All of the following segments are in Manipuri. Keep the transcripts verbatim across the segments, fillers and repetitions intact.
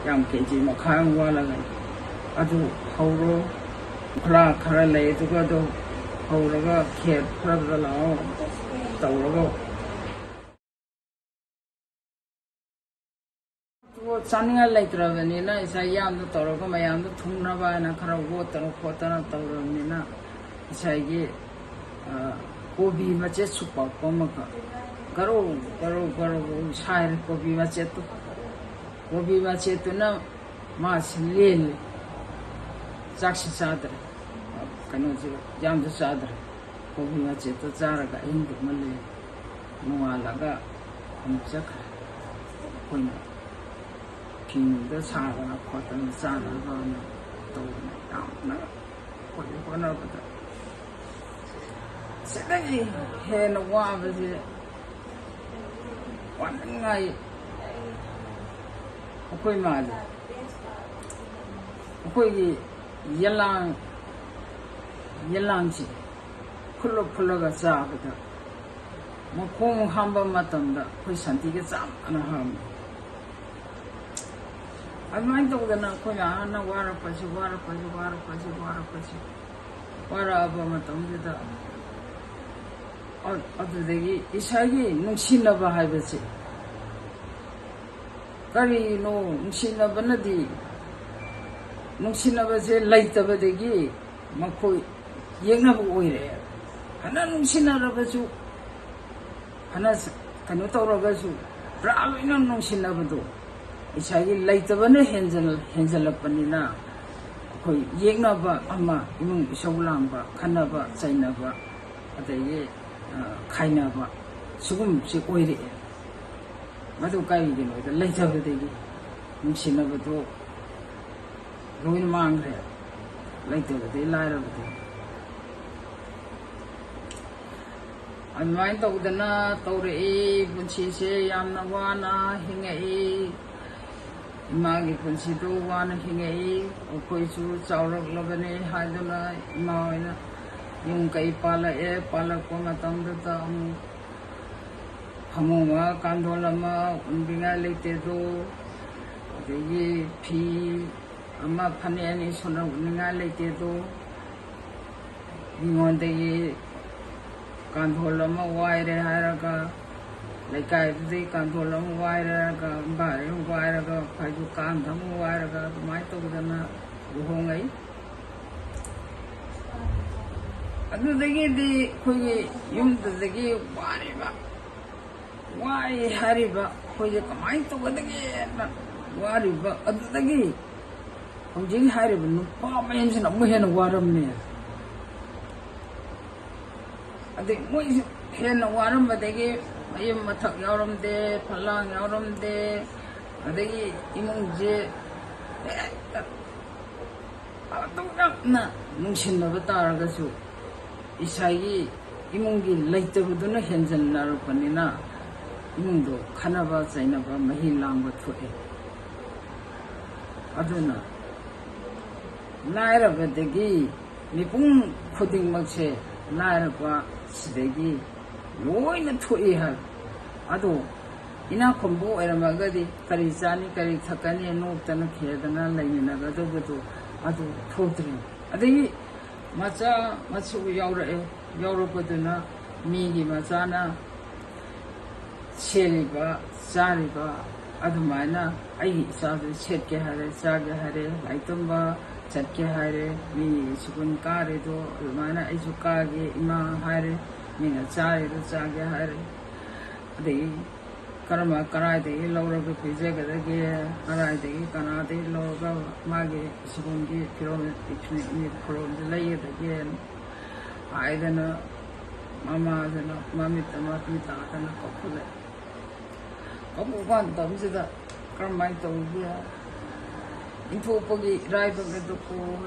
ꯌꯥꯝ ꯀꯦ ꯖꯤ ꯃꯈꯥꯏ ꯑꯃ ꯋꯥꯠꯂꯒ ꯑꯗꯨ ꯍꯧꯔꯣ꯫ ꯈꯨꯂꯥ ꯈꯔ ꯂꯩ, ꯑꯗꯨꯒ ꯑꯗꯨ ꯍꯧꯔꯒ ꯈꯦꯔ ꯈꯔ ꯈꯔ ꯂꯥꯛꯑꯣ ꯇꯧꯔꯒ꯫ ꯑꯗꯨ ꯆꯥꯅꯤꯡꯉꯥꯏ ꯂꯩꯇ꯭ꯔꯕꯅꯤꯅ ꯏꯁꯥ ꯏꯌꯥꯝꯗ ꯇꯧꯔꯒ ꯃꯌꯥꯝꯗ ꯊꯨꯡꯅꯕ ꯍꯥꯏꯅ ꯈꯔ ꯑꯣꯠꯇꯅ ꯈꯣꯠꯇꯅ ꯇꯧꯔꯕꯅꯤꯅ ꯉꯁꯥꯏꯒꯤ, ꯑ, ꯀꯣꯕꯤ ꯃꯆꯦꯠ ꯁꯨꯛꯄꯥꯛꯄ ꯑꯃꯒ ꯒꯔꯧ ꯒꯔꯧ ꯒꯔꯧ ꯒꯔꯧ ꯁꯥꯏꯔꯦ ꯀꯣꯕꯤ ꯃꯆꯦꯠꯇꯨ꯫ ꯀꯣꯕꯤ ꯃꯆꯦꯠꯇꯨꯅ ꯃꯥꯁꯤ ꯂꯦꯜꯂꯦ꯫ ꯆꯥꯛꯁꯤ ꯆꯥꯗ꯭ꯔꯦ꯫ ꯀꯩꯅꯣꯁꯤ ꯌꯥꯝꯁꯨ ꯆꯥꯗ꯭ꯔꯦ꯫ ꯀꯣꯕꯤ ꯃꯆꯦꯠꯇꯨ ꯆꯥꯔꯒ ꯑꯍꯤꯡ ꯇꯨꯝꯃ ꯂꯩ꯫ ꯅꯣꯡꯉꯥꯜꯂꯒ ꯑꯃꯨꯛ ꯆꯠꯈ꯭ꯔꯦ꯫ ꯑꯩꯈꯣꯏꯅ ꯐꯤꯗ ꯁꯥꯗꯅ ꯈꯣꯠꯇꯅ ꯆꯥꯅꯕꯅ ꯇꯧꯗꯅ ꯌꯥꯝꯅ ꯑꯩꯈꯣꯏꯒꯤ ꯍꯣꯠꯅꯕꯗ ꯁꯤꯗꯒꯤ ꯍꯦꯟꯅ ꯋꯥꯕꯁꯦ ꯋꯥꯅꯤꯡꯉꯥꯏ ꯑꯩꯈꯣꯏ ꯃꯥꯜꯂꯤ꯫ ꯑꯩꯈꯣꯏꯒꯤ ꯌꯦꯂꯥꯡ, ꯌꯦꯂꯥꯡꯁꯤ ꯐꯨꯜꯂ ꯐꯨꯜꯂꯒ ꯆꯥꯕꯗ ꯃꯈꯣꯡ ꯍꯥꯝꯕ ꯃꯇꯝꯗ ꯑꯩꯈꯣꯏ ꯁꯟꯊꯤꯒ ꯆꯞ ꯃꯥꯟꯅ ꯍꯥꯝꯃꯤ꯫ ꯑꯗꯨꯃꯥꯏꯅ ꯇꯧꯗꯅ ꯑꯩꯈꯣꯏ ꯃꯌꯥꯝꯅ ꯋꯥꯔꯛꯄꯁꯤ, ꯋꯥꯔꯛꯄꯁꯤ, ꯋꯥꯔꯛꯄꯁꯤ, ꯋꯥꯔꯛꯄꯁꯤ, ꯋꯥꯔꯛꯑꯕ ꯃꯇꯝꯗꯨꯗ ꯑ-, ꯑꯗꯨꯗꯒꯤ ꯏꯁꯥꯒꯤ ꯅꯨꯡꯁꯤꯅꯕ ꯍꯥꯏꯕꯁꯦ ꯀꯔꯤꯅꯣ? ꯅꯨꯡꯁꯤꯅꯕꯅꯗꯤ, ꯅꯨꯡꯁꯤꯅꯕꯁꯦ ꯂꯩꯇꯕꯗꯒꯤ ꯃꯈꯣꯏ ꯌꯦꯛꯅꯕ ꯑꯣꯏꯔꯛꯑꯦ꯫ ꯐꯅ ꯅꯨꯡꯁꯤꯅꯔꯕꯁꯨ, ꯐꯅ ꯁ-, ꯀꯩꯅꯣ ꯇꯧꯔꯒꯁꯨ ꯄꯨꯔꯥ ꯂꯣꯏꯅ ꯅꯨꯡꯁꯤꯅꯕꯗꯣ ꯉꯁꯥꯏꯒꯤ ꯂꯩꯇꯕꯅ ꯍꯦꯟꯖꯜ-, ꯍꯦꯟꯖꯜꯂꯛꯄꯅꯤꯅ ꯑꯩꯈꯣꯏ ꯌꯦꯛꯅꯕ ꯑꯃ, ꯏꯃꯨꯡ ꯏꯁꯧ ꯂꯥꯡꯕ, ꯈꯠꯅꯕ ꯆꯩꯅꯕ, ꯑꯗꯒꯤ, ꯑ, ꯈꯥꯏꯅꯕ ꯁꯤꯒꯨꯝꯕꯁꯤ ꯑꯣꯏꯔꯛꯑꯦ꯫ ꯃꯗꯨ ꯀꯔꯤꯒꯤꯅꯣꯗ ꯂꯩꯇꯕꯗꯒꯤ ꯅꯨꯡꯁꯤꯅꯕꯗꯣ ꯂꯣꯏꯅ ꯃꯥꯡꯈ꯭ꯔꯦ꯫ ꯂꯩꯇꯕꯗꯒꯤ ꯂꯥꯏꯔꯕꯗꯒꯤ꯫ ꯑꯗꯨꯃꯥꯏꯅ ꯇꯧꯗꯅ ꯇꯧꯔꯛꯏ ꯄꯨꯟꯁꯤꯁꯦ, ꯌꯥꯝꯅ ꯋꯥꯅ ꯍꯤꯡꯉꯛꯏ꯫ ꯏꯃꯥꯒꯤ ꯄꯨꯟꯁꯤꯗꯨ ꯋꯥꯅ ꯍꯤꯡꯉꯛꯏ꯫ ꯑꯩꯈꯣꯏꯁꯨ ꯆꯥꯎꯔꯛꯂꯕꯅꯤ ꯍꯥꯏꯗꯨꯅ ꯏꯃꯥ ꯍꯣꯏꯅ ꯌꯨꯝ ꯀꯩ ꯄꯥꯜꯂꯛꯑꯦ꯫ ꯄꯥꯜꯂꯛꯄ ꯃꯇꯝꯗꯨꯗ ꯑꯃꯨꯛ ꯐꯃꯨꯡ ꯑꯃ, ꯀꯥꯡꯊꯣꯜ ꯑꯃ ꯎꯟꯕꯤꯉꯥꯏ ꯂꯩꯇꯦꯗꯣ꯫ ꯑꯗꯒꯤ ꯐꯤ ꯑꯃ ꯐꯅꯦꯛ ꯑꯅꯤ ꯁꯨꯅꯅꯤꯡꯉꯥꯏ ꯂꯩꯇꯦ ꯑꯗꯣ, ꯃꯤꯉꯣꯟꯗꯒꯤ ꯀꯥꯟꯙꯣꯜ ꯑꯃ ꯋꯥꯏꯔꯦ ꯍꯥꯏꯔꯒ, ꯂꯩꯀꯥꯏꯗꯨꯗꯒꯤ ꯀꯥꯟꯙꯣꯜ ꯑꯃ ꯋꯥꯏꯔꯒ, ꯕꯥꯔ ꯑꯃ ꯋꯥꯏꯔꯒ, ꯐꯩꯖꯨꯞ ꯀꯥꯡꯗ ꯑꯃ ꯋꯥꯏꯔꯒ ꯑꯗꯨꯃꯥꯏꯅ ꯇꯧꯗꯅ ꯂꯨꯍꯣꯡꯉꯛꯏ꯫ ꯑꯗꯨꯗꯒꯤꯗꯤ ꯑꯩꯈꯣꯏꯒꯤ ꯌꯨꯝꯗꯨꯗꯒꯤ ꯋꯥꯔꯤꯕ, ꯋꯥꯏ ꯍꯥꯏꯔꯤꯕ ꯑꯩꯈꯣꯏꯁꯦ ꯀꯃꯥꯏꯅ ꯇꯧꯒꯗꯒꯦꯅ ꯋꯥꯔꯤꯕ ꯑꯗꯨꯗꯒꯤ ꯍꯧꯖꯤꯛ ꯍꯥꯏꯔꯤꯕ ꯅꯨꯄꯥ ꯃꯌꯨꯝꯁꯤꯅ ꯑꯃꯨꯛ ꯍꯦꯟꯅ ꯋꯥꯔꯝꯃꯦ꯫ ꯑꯗꯩ ꯃꯣꯏꯁꯨ ꯍꯦꯟꯅ ꯋꯥꯔꯝꯕꯗꯒꯤ ꯃꯌꯨꯝ ꯃꯊꯛ ꯌꯥꯎꯔꯝꯗꯦ, ꯐꯠꯂꯥꯡ ꯌꯥꯎꯔꯝꯗꯦ, ꯑꯗꯒꯤ ꯏꯃꯨꯡꯁꯦ ꯍꯦꯛꯇ ꯑꯗꯨꯛ ꯌꯥꯝꯅ ꯅꯨꯡꯁꯤꯅꯕ ꯇꯥꯔꯒꯁꯨ ꯏꯁꯥꯒꯤ ꯏꯃꯨꯡꯒꯤ ꯂꯩꯇꯕꯗꯨꯅ ꯍꯦꯟꯖꯟꯅꯔꯛꯄꯅꯤꯅ ꯏꯃꯨꯡꯗꯣ ꯈꯠꯅꯕ ꯆꯩꯅꯕ ꯃꯍꯤ ꯂꯥꯡꯕ ꯊꯣꯛꯑꯦ꯫ ꯑꯗꯨꯅ ꯂꯥꯏꯔꯕꯗꯒꯤ ꯃꯤꯄꯨꯝ ꯈꯨꯗꯤꯡꯃꯛꯁꯦ ꯂꯥꯏꯔꯕ ꯁꯤꯗꯒꯤ ꯂꯣꯏꯅ ꯊꯣꯛꯏ ꯍꯥꯏꯕ꯫ ꯑꯗꯣ ꯏꯅꯥꯛ ꯈꯨꯟꯕ ꯑꯣꯏꯔꯝꯃꯒꯗꯤ ꯀꯔꯤ ꯆꯥꯅꯤ, ꯀꯔꯤ ꯊꯛꯀꯅꯤ, ꯅꯣꯛꯇꯅ ꯈꯦꯗꯅ ꯂꯩꯃꯤꯟꯅꯒꯗꯧꯕꯗꯣ ꯑꯗꯨ ꯊꯣꯛꯇ꯭ꯔꯤ꯫ ꯑꯗꯒꯤ ꯃꯆꯥ ꯃꯁꯨ ꯌꯥꯎꯔꯛꯑꯦ, ꯌꯥꯎꯔꯛꯄꯗꯨꯅ ꯃꯤꯒꯤ ꯃꯆꯥꯅ ꯁꯦꯠꯂꯤꯕ ꯆꯥꯔꯤꯕ ꯑꯗꯨꯃꯥꯏꯅ ꯑꯩꯒꯤ ꯏꯆꯥꯗꯨ ꯁꯦꯠꯀꯦ ꯍꯥꯏꯔꯦ, ꯆꯥꯒꯦ ꯍꯥꯏꯔꯦ, ꯂꯥꯏꯔꯤꯛ ꯇꯝꯕ ꯆꯠꯀꯦ ꯍꯥꯏꯔꯦ, ꯃꯤ ꯁ꯭ꯀꯨꯜ ꯀꯥꯔꯦꯗꯣ ꯑꯗꯨꯃꯥꯏꯅ ꯑꯩꯁꯨ ꯀꯥꯒꯦ ꯏꯃꯥ ꯍꯥꯏꯔꯦ, ꯃꯤꯅ ꯆꯥꯔꯤꯗꯣ ꯆꯥꯒꯦ ꯍꯥꯏꯔꯦ꯫ ꯑꯗꯒꯤ ꯀꯔꯝꯕ, ꯀꯔꯥꯏꯗꯒꯤ ꯂꯧꯔꯒ ꯄꯤꯖꯒꯗꯒꯦ, ꯀꯔꯥꯏꯗꯒꯤ ꯀꯅꯥꯗꯒꯤ ꯂꯧꯔꯒ ꯃꯥꯒꯤ ꯁ꯭ꯀꯨꯜꯒꯤ ꯐꯤꯔꯣꯜ, ꯐꯤꯔꯣꯜꯁꯦ ꯂꯩꯒꯗꯒꯦ ꯍꯥꯏꯗꯅ ꯃꯃꯥꯗꯨꯅ ꯃꯃꯤꯠꯇ ꯃꯄꯤ ꯇꯥꯗꯅ ꯀꯞꯈꯠꯂꯛꯑꯦ꯫ ꯀꯞꯄꯨ ꯃꯇꯝꯁꯤꯗ ꯀꯔꯝꯍꯥꯏꯅ ꯇꯧꯒꯦ? ꯏꯟꯊꯣꯛꯄꯒꯤ ꯏꯔꯥꯏꯕꯛ ꯑꯗꯨ ꯀꯣ,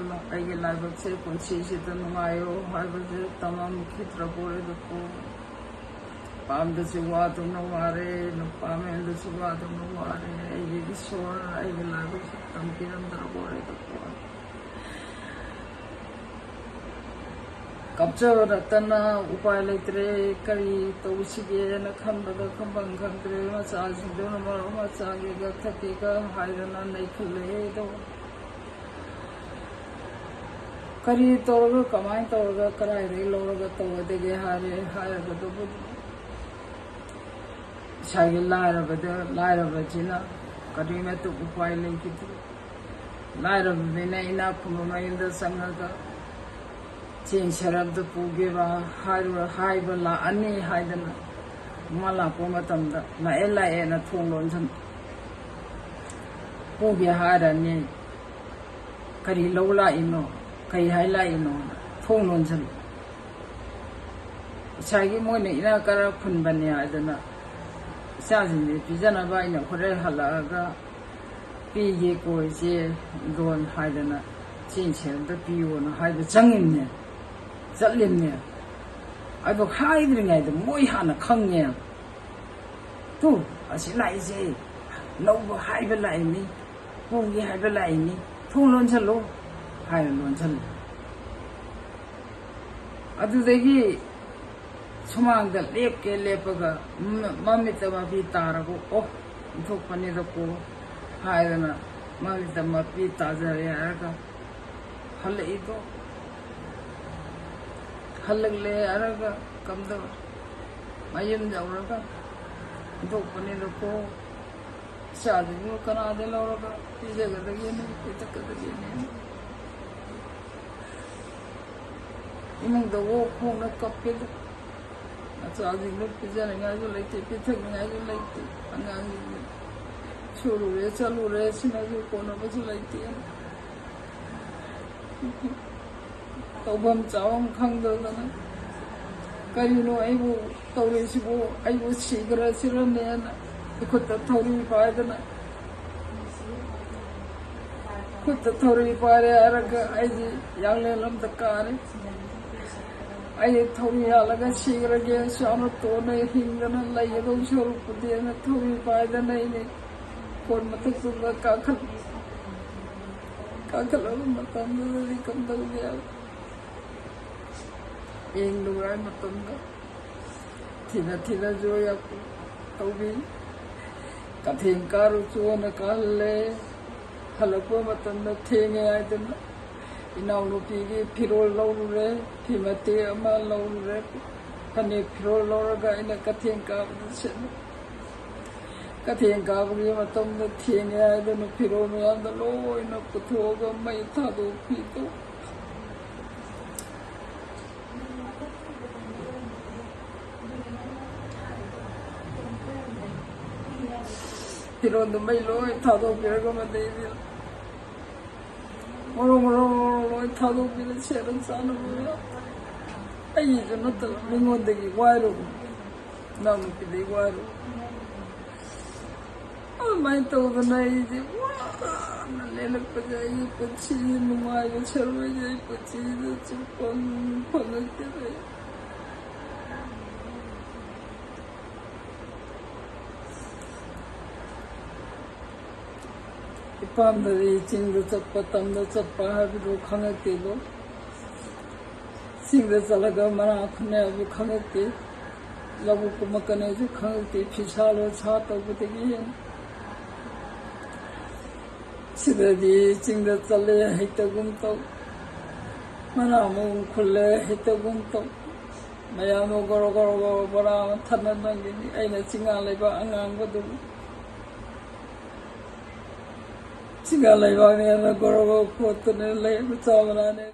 ꯑꯩꯒꯤ ꯂꯥꯏꯕꯛꯁꯦ ꯄꯨꯟꯁꯤꯁꯤꯗ ꯅꯨꯡꯉꯥꯏꯌꯣ ꯍꯥꯏꯕꯁꯦ ꯇꯝꯃꯝꯈꯤꯗ꯭ꯔꯕ ꯑꯣꯏꯔꯦꯗꯀꯣ꯫ ꯅꯨꯄꯥ ꯑꯃꯗꯁꯨ ꯋꯥꯗꯨꯅ ꯋꯥꯔꯦ, ꯅꯨꯄꯥ ꯃꯌꯨꯝꯗꯁꯨ ꯋꯥꯗꯨꯅ ꯋꯥꯔꯦ꯫ ꯑꯩꯒꯤ ꯏꯁꯣꯔ, ꯑꯩꯒꯤ ꯂꯥꯏꯕꯛꯁꯦ ꯇꯝꯕꯤꯔꯝꯗ꯭ꯔꯕ ꯑꯣꯏꯔꯦꯗꯀꯣ꯫ ꯀꯞꯆꯕ ꯅꯠꯇꯅ ꯎꯄꯥꯏ ꯂꯩꯇ꯭ꯔꯦ꯫ ꯀꯔꯤ ꯇꯧꯁꯤꯒꯦꯅ ꯈꯟꯕꯗ ꯈꯟꯐꯝ ꯈꯪꯗ꯭ꯔꯦ꯫ ꯃꯆꯥꯁꯤꯡꯗꯨꯅ ꯃꯔꯣꯜ ꯑꯃ ꯆꯥꯒꯦꯒ ꯊꯛꯀꯦꯒ ꯍꯥꯏꯗꯅ ꯂꯩꯈꯠꯂꯛꯑꯦ ꯑꯗꯣ꯫ ꯀꯔꯤ ꯇꯧꯔꯒ, ꯀꯃꯥꯏꯅ ꯇꯧꯔꯒ, ꯀꯗꯥꯏꯗꯒꯤ ꯂꯧꯔꯒ ꯇꯧꯒꯗꯒꯦ ꯍꯥꯏꯔꯦ꯫ ꯍꯥꯏꯔꯒꯗꯕꯨꯗꯤ ꯏꯁꯥꯒꯤ ꯂꯥꯏꯔꯕꯗ, ꯂꯥꯏꯔꯕꯁꯤꯅ ꯀꯔꯤꯃꯠꯇ ꯎꯄꯥꯏ ꯂꯩꯈꯤꯗꯦ꯫ ꯂꯥꯏꯔꯕꯅꯤꯅ ꯏꯅꯥꯛ ꯈꯨꯟꯕ ꯃꯌꯨꯝꯗ ꯆꯪꯉꯒ ꯆꯦꯡ ꯁꯦꯔꯞꯇ ꯄꯨꯒꯦꯕ ꯍꯥꯏꯔꯨꯔ-, ꯍꯥꯏꯕ ꯂꯥꯛꯑꯅꯤ ꯍꯥꯏꯗꯅ, ꯃꯥ ꯂꯥꯛꯄ ꯃꯇꯝꯗ ꯂꯥꯛꯑꯦ ꯂꯥꯛꯑꯦꯅ ꯊꯣꯡ ꯂꯣꯟꯁꯤꯟ ꯄꯨꯒꯦ ꯍꯥꯏꯔꯅꯤ꯫ ꯀꯔꯤ ꯂꯧ ꯂꯥꯛꯏꯅꯣ, ꯀꯔꯤ ꯍꯥꯏ ꯂꯥꯛꯏꯅꯣ? ꯊꯣꯡ ꯂꯣꯟꯁꯤꯜꯂꯨ꯫ ꯉꯁꯥꯏꯒꯤ ꯃꯣꯏꯅ ꯏꯅꯥꯛ ꯀꯥꯔꯥ ꯈꯨꯟꯕꯅꯦ ꯍꯥꯏꯗꯅ ꯏꯆꯥꯁꯤꯡꯁꯦ ꯄꯤꯖꯅꯕ ꯑꯩꯅ ꯍꯣꯔꯦꯟ ꯍꯜꯂꯛꯑꯒ ꯄꯤꯒꯦꯀꯣ ꯏꯆꯦ, ꯂꯣꯟ ꯍꯥꯏꯗꯅ ꯆꯦꯡ ꯁꯦꯔꯞꯇ ꯄꯤꯌꯣꯅ ꯍꯥꯏꯕ ꯆꯪꯉꯤꯕꯅꯦ, ꯆꯠꯂꯤꯕꯅꯦ꯫ ꯑꯗꯣ ꯍꯥꯏꯗ꯭ꯔꯤꯉꯩꯗ ꯃꯣꯏ ꯍꯥꯟꯅ ꯈꯪꯉꯦ꯫ ꯇꯨ, ꯑꯁꯤ ꯂꯥꯛꯏꯁꯦ ꯂꯧꯕ ꯍꯥꯏꯕ ꯂꯥꯛꯏꯅꯤ, ꯄꯨꯒꯦ ꯍꯥꯏꯕ ꯂꯥꯛꯏꯅꯤ, ꯊꯣꯡ ꯂꯣꯟꯁꯤꯜꯂꯨ ꯍꯥꯏꯔ ꯂꯣꯟꯁꯤꯜꯂꯦ꯫ ꯑꯗꯨꯗꯒꯤ ꯁꯨꯃꯥꯡꯗ ꯂꯦꯞꯀꯦ ꯂꯦꯞꯄꯒ ꯃ-, ꯃꯃꯤꯠꯇ ꯃꯄꯤ ꯇꯥꯔꯕ, "ꯑꯣ, ꯏꯟꯊꯣꯛꯄꯅꯤꯗꯀꯣ" ꯍꯥꯏꯗꯅ ꯃꯃꯤꯠꯇ ꯃꯄꯤ ꯇꯥꯖꯔꯦ ꯍꯥꯏꯔꯒ ꯍꯜꯂꯛꯏꯗꯣ꯫ ꯍꯜꯂꯛꯂꯦ ꯍꯥꯏꯔꯒ ꯀꯝꯗꯧꯔꯦ? ꯃꯌꯨꯝ ꯌꯧꯔꯒ ꯏꯟꯊꯣꯛꯄꯅꯤꯗꯀꯣ꯫ ꯏꯆꯥꯁꯤꯡꯗꯨ ꯀꯅꯥꯗ ꯂꯧꯔꯒ ꯄꯤꯖꯒꯗꯒꯦꯅꯦ, ꯄꯤꯊꯛꯀꯗꯒꯦꯅꯦ? ꯏꯃꯨꯡꯗ ꯑꯣꯛ ꯈꯣꯡꯅ ꯀꯞꯄꯦꯗ꯫ ꯃꯆꯥꯁꯤꯡꯗꯨ ꯄꯤꯖꯅꯤꯡꯉꯥꯏꯁꯨ ꯂꯩꯇꯦ, ꯄꯤꯊꯛꯅꯤꯡꯉꯥꯏꯁꯨ ꯂꯩꯇꯦ꯫ ꯑꯉꯥꯡꯁꯤꯡꯗꯨ ꯁꯨꯔꯨꯔꯦ, ꯆꯠꯂꯨꯔꯦ, ꯁꯤꯅꯁꯨ ꯀꯣꯟꯅꯕꯁꯨ ꯂꯩꯇꯦ꯫ ꯇꯧꯐꯝ ꯆꯥꯐꯝ ꯈꯪꯗꯗꯅ, "ꯀꯔꯤꯅꯣ ꯑꯩꯕꯨ ꯇꯧꯔꯤꯁꯤꯕꯨ? ꯑꯩꯕꯨ ꯁꯤꯈ꯭ꯔꯁꯤꯔꯅꯦꯅ" ꯏꯈꯨꯠꯇ ꯊꯧꯔꯤ ꯄꯥꯏꯗꯅ, ꯈꯨꯠꯇ ꯊꯧꯔꯤ ꯄꯥꯏꯔꯦ ꯍꯥꯏꯔꯒ ꯑꯩꯗꯤ ꯌꯥꯡꯂꯦꯟ ꯑꯝꯗ ꯀꯥꯔꯦ꯫ ꯑꯩ ꯊꯧꯔꯤ ꯌꯥꯜꯂꯒ ꯁꯤꯈ꯭ꯔꯒꯦ, ꯁꯨꯃꯥꯏꯅ ꯇꯣꯟꯅ ꯍꯤꯡꯗꯅ ꯂꯩꯒꯗꯧ ꯁꯔꯨꯛꯄꯨꯗꯤꯅ ꯊꯧꯔꯤ ꯄꯥꯏꯗꯅ ꯑꯩꯅꯦ ꯀꯣꯟ ꯃꯊꯛꯇꯨꯗ ꯀꯥꯈꯠ-, ꯀꯥꯈꯠꯂꯕ ꯃꯇꯝꯗꯨꯗꯗꯤ ꯀꯝꯗꯧꯒꯦ? ꯌꯦꯡ ꯅꯨꯡꯉꯥꯏ ꯃꯇꯝꯗ ꯊꯤꯅ ꯊꯤꯅꯁꯨ ꯌꯥꯝ ꯇꯧꯕꯤ꯫ ꯀꯩꯊꯦꯜ ꯀꯥꯔꯨꯆꯣꯅ ꯀꯥꯍꯜꯂꯦ꯫ ꯍꯜꯂꯛꯄ ꯃꯇꯝꯗ ꯊꯦꯡꯉꯦ ꯍꯥꯏꯗꯅ ꯏꯅꯥꯎꯅꯨꯄꯤꯒꯤ ꯐꯤꯔꯣꯜ ꯂꯧꯔꯨꯔꯦ, ꯐꯤ ꯃꯇꯦꯛ ꯑꯃ ꯂꯧꯔꯨꯔꯦ꯫ ꯐꯅꯦꯛ ꯐꯤꯔꯣꯜ ꯂꯧꯔꯒ ꯑꯩꯅ ꯀꯩꯊꯦꯜ ꯀꯥꯕꯗ ꯁꯦꯠꯂꯦ꯫ ꯀꯩꯊꯦꯜ ꯀꯥꯕꯒꯤ ꯃꯇꯝꯗ ꯊꯦꯡꯉꯦ ꯍꯥꯏꯗꯅ ꯐꯤꯔꯣꯜ ꯃꯌꯥꯝꯗꯣ ꯂꯣꯏꯅ ꯄꯨꯊꯣꯛꯑꯒ ꯃꯩ ꯊꯥꯗꯣꯛꯄꯤꯗꯣ꯫ ꯐꯤꯔꯣꯜꯗꯣ ꯃꯩ ꯂꯣꯏ ꯊꯥꯗꯣꯛꯄꯤꯔꯒ ꯃꯗꯩꯗꯤ ꯃꯔꯣ ꯃꯔꯣ ꯃꯔꯣ ꯂꯣꯏ ꯊꯥꯗꯣꯛꯄꯤꯔ ꯁꯦꯠꯅ ꯆꯥꯅꯕ꯫ ꯑꯩꯒꯤꯁꯨ ꯅꯠꯇꯕ ꯃꯤꯉꯣꯟꯗꯒꯤ ꯋꯥꯏꯔꯨꯕ, ꯏꯅꯥꯎꯅꯨꯄꯤꯗꯒꯤ ꯋꯥꯏꯔꯨꯕ꯫ ꯑꯗꯨꯃꯥꯏꯅ ꯇꯧꯗꯅ ꯑꯩꯁꯦ ꯋꯥꯅ ꯂꯦꯜꯂꯛꯄꯁꯦ ꯑꯩꯒꯤ ꯄꯨꯟꯁꯤꯒꯤ ꯅꯨꯡꯉꯥꯏꯕ ꯁꯔꯨꯛ ꯑꯩꯁꯦ ꯑꯩ ꯄꯨꯟꯁꯤꯗ ꯁꯨꯡꯐꯪ ꯐꯪꯉꯛꯇꯦ꯫ ꯏꯄꯥꯝꯗꯗꯤ ꯆꯤꯡꯗ ꯆꯠꯄ, ꯇꯝꯗ ꯆꯠꯄ ꯍꯥꯏꯕꯗꯨ ꯈꯪꯉꯛꯇꯦꯗꯣ꯫ ꯆꯤꯡꯗ ꯆꯠꯂꯒ ꯃꯅꯥ ꯈꯨꯟꯅꯩ ꯍꯥꯏꯕꯗꯨ ꯈꯪꯉꯛꯇꯦ꯫ ꯂꯧꯕꯨꯛ ꯀꯨꯝꯃꯛꯀꯅꯤ ꯍꯥꯏꯁꯨ ꯈꯪꯉꯛꯇꯦ꯫ ꯐꯤꯁꯥ ꯂꯣꯟꯁꯥ ꯇꯧꯕꯗꯒꯤ ꯍꯦꯟꯅ꯫ ꯁꯤꯗꯗꯤ ꯆꯤꯡꯗ ꯆꯠꯂꯦ ꯍꯩꯇꯒꯨꯝ ꯇꯧ, ꯃꯅꯥ ꯃꯍꯨꯝ ꯈꯨꯜꯂꯦ ꯍꯩꯇꯒꯨꯝ ꯇꯧ꯫ ꯃꯌꯥꯝꯗꯣ ꯒꯣꯔꯣ ꯒꯣꯔꯣ ꯒꯣꯔꯣ ꯕꯣꯔꯥ ꯑꯃ ꯊꯥꯅꯗꯒꯤꯅꯤ꯫ ꯑꯩꯅ ꯆꯤꯡꯉꯥ ꯂꯩꯕꯥꯛ ꯑꯉꯥꯡꯕꯗꯨ, ꯆꯤꯡꯉꯥ ꯂꯩꯕꯥꯛꯅꯦꯅ ꯒꯣꯔꯣ ꯒꯣꯔꯣ ꯈꯣꯠꯇꯅ ꯂꯩ, ꯃꯆꯥ ꯃꯅꯥꯅꯦ꯫